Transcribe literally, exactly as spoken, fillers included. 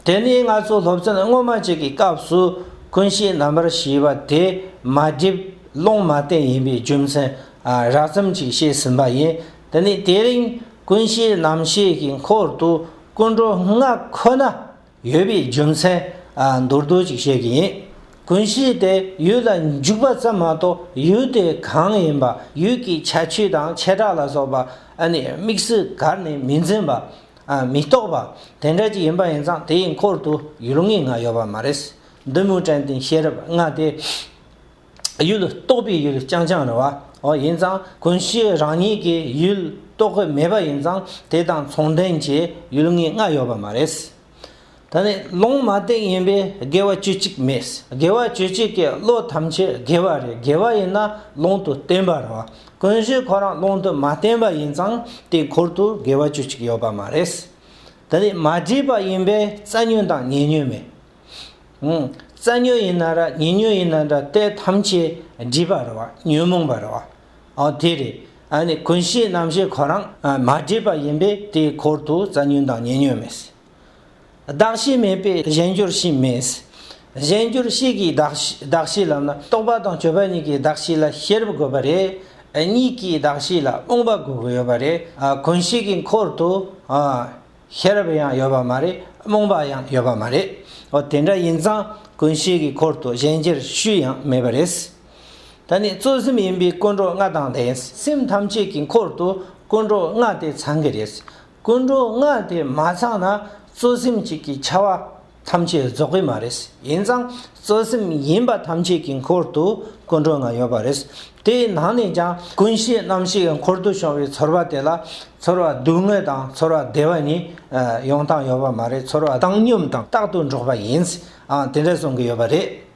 དེ་ནས་ང་ཚོ་སློབ་ཚན་སྔོན་མ་ཅིག་གི་སྐབས་སུ་ཀུན་ཤེས་རྣམ་པར་ཤེས་པ་དེ་མ་བསྒྲིབས་ལུང་མ་བསྟན་ཡིན་པའི་རྒྱུ་མཚན་ཨ་རགས་ཙམ་ཅིག་བཤད་ཟིན་པ་ཡིན། དེ་ནས་དེ་རིང་ཀུན་ཤེས་རྣམ་ཤེས་ཀྱི་འཁོར་དུ་ཀུན་འགྲོ་ལྔ་ཁོ་ན་ཡོད་པའི་རྒྱུ་མཚན་ཨ་མདོར་བསྡུས་ཅིག་བཤད་ཀྱི་ཡིན། ཀུན་ཤེས་དེ་ཡུལ་ལ་འཇུག་པ་ཙམ་མ་གཏོགས་ཡུལ་དེ་གང་ཡིན་པ། ཡུལ་གྱི་ཁྱད་ཆོས་དང་བྱེ་བྲག་ལ་སོགས་པ་ཨ་ནི་དམིགས་སུ་བཀར་ནས་མི་འཛིན་པ། ཨ་མི་རྟོག་པ་དེ་འདྲ་ཅིག་ཡིན་པ་ཡིན་ཙང་དེའི་འཁོར་དུ་ཡུལ་ངེས་ལྔ་ཡོད་པ་མ་རེད། གདོད་མའི་དྲན་རྟེན་ཤེས་རབ་ལྔ་དེ་ཡུལ་རྟོག་པའི་ཡུལ་རྐྱང་རྐྱང་རེད་བ། འོ་ཡིན་ཙང་ཀུན་ཤེས་རང་ཉིད་ཀྱིས་ཡུལ་རྟོགས་ཀྱི་མེད་པ་ཡིན་ཙང་དེ་དང་མཚུངས་ལྡན་གྱི་ཡུལ་ངེས་ལྔ་ཡོད་པ་མ་རེད། ད་ནི་ལུང་མ་བསྟན་ཡིན་པས་དགེ་བ་བཅུ་གཅིག་མེད། དགེ་བ་བཅུ་གཅིག་གི་བློ་ཐམས་ཅད་དགེ་བ་རེད། དགེ་བ་ཡིན་ན་ལུང་དུ་བསྟན་པ་རེད་བ། ཀུན་ཤེས་ཁོ་རང་ལུང་དུ་མ་བསྟན་པ་ཡིན་ཙང་དེའི་འཁོར་དུ་དགེ་བ་བཅུ་གཅིག་ཡོད་པ་མ་རེད། ད་ནི་མ་བསྒྲིབས་པ་ཡིན་པས་རྩ་ཉོན་དང་ཉེ་ཉོན་མེད། ཨང་། རྩ་ཉོན་ཡིན་ན་ར་ཉེ་ཉོན་ཡིན་ན་འདྲ་དེ་ཐམས་ཅད་བསྒྲིབས་པ་རེད་བ། ཉོན་མོངས་པ་རེད་བ། ཨོ་དེ་རེད། ཨ་ནི་ཀུན་ཤེས་རྣམ་ཤེས་ཁོ་རང་ཨ་མ་བསྒྲིབས་པ་ཡིན་པས་དེའི་འཁོར་དུ་རྩ་ཉོན་དང་ཉེ་ཉོན་མེད། གདགས་གཞི་མེད་པས་གཞན་འགྱུར་གཞི་མེད། གཞན་འགྱུར་གཞི་གི་གདགས་གཞི་གདགས་གཞི་ལབ་ན་རྟོག་པ་དང་དཔྱོད་པ་གཉིས་ཀྱི་གདགས་གཞི་ལ་ཤེས་རབ་དགོས་པ་རེད། གཉིས་ཀྱི་གདགས་གཞི་ལ་རྨོངས་པ་དགོས་ཀྱི་ཡོད་པ་རེད། ཨ་ཀུན་ཤེས་ཀྱི་འཁོར་དུ་ཨ་ཤེས་རབ་ཡང་ཡོད་པ་མ་རེད། རྨོངས་པ་ཡང་ཡོད་པ་མ་རེད། འོ་དེ་འདྲ་ཡིན་ཙང་ཀུན་ཤེས་ཀྱི་འཁོར་དུ་གཞན་འགྱུར་གཞི་ཡང་མེད་པ་རེད། ད་ནི་གཙོ་སེམས་ཡིན་པས་ཀུན་འགྲོ་ལྔ་དང་ལྡན། སེམས་ཐམས་ཅད་ཀྱི་འཁོར་དུ་ཀུན་འགྲོ་ལྔ་དེ་ཚང་གི་རེད། ཀུན་འགྲོ་ལྔ་དེ་མ་ཚང་ན་གཙོ་སེམས་གཅིག་གི་ཁྱབ་པ་ཐམས་ཅད་རྫོགས་ཀྱི་མ་རེད། ཡིན་ཙང་གཙོ་སེམས་ཡིན་པ་ཐམས་ཅད་ཀྱི་འཁོར་དུ་ཀུན་འགྲོ་ལྔ་ཡོད་པ་རེད། དེའི་ནང་ནས་ཀྱང་ཀུན་ཤེས་རྣམ་ཤེས་ཀྱི་འཁོར་དུ་བྱུང་བའི་ཚོར་བ་དེ་ལ་ཚོར་བ་སྡུག་བསྔལ་དང་ཚོར་བ་བདེ་བ་གཉིས་ཡོང་སྟངས་ཡོད་པ་མ་རེད། ཚོར་བ་བཏང་སྙོམས་དང་རྟག་ཏུ་འགྲོགས་པ་ཡིན། ཨ་དེ་འདྲ་གསུང་གི་ཡོད་པ་རེད།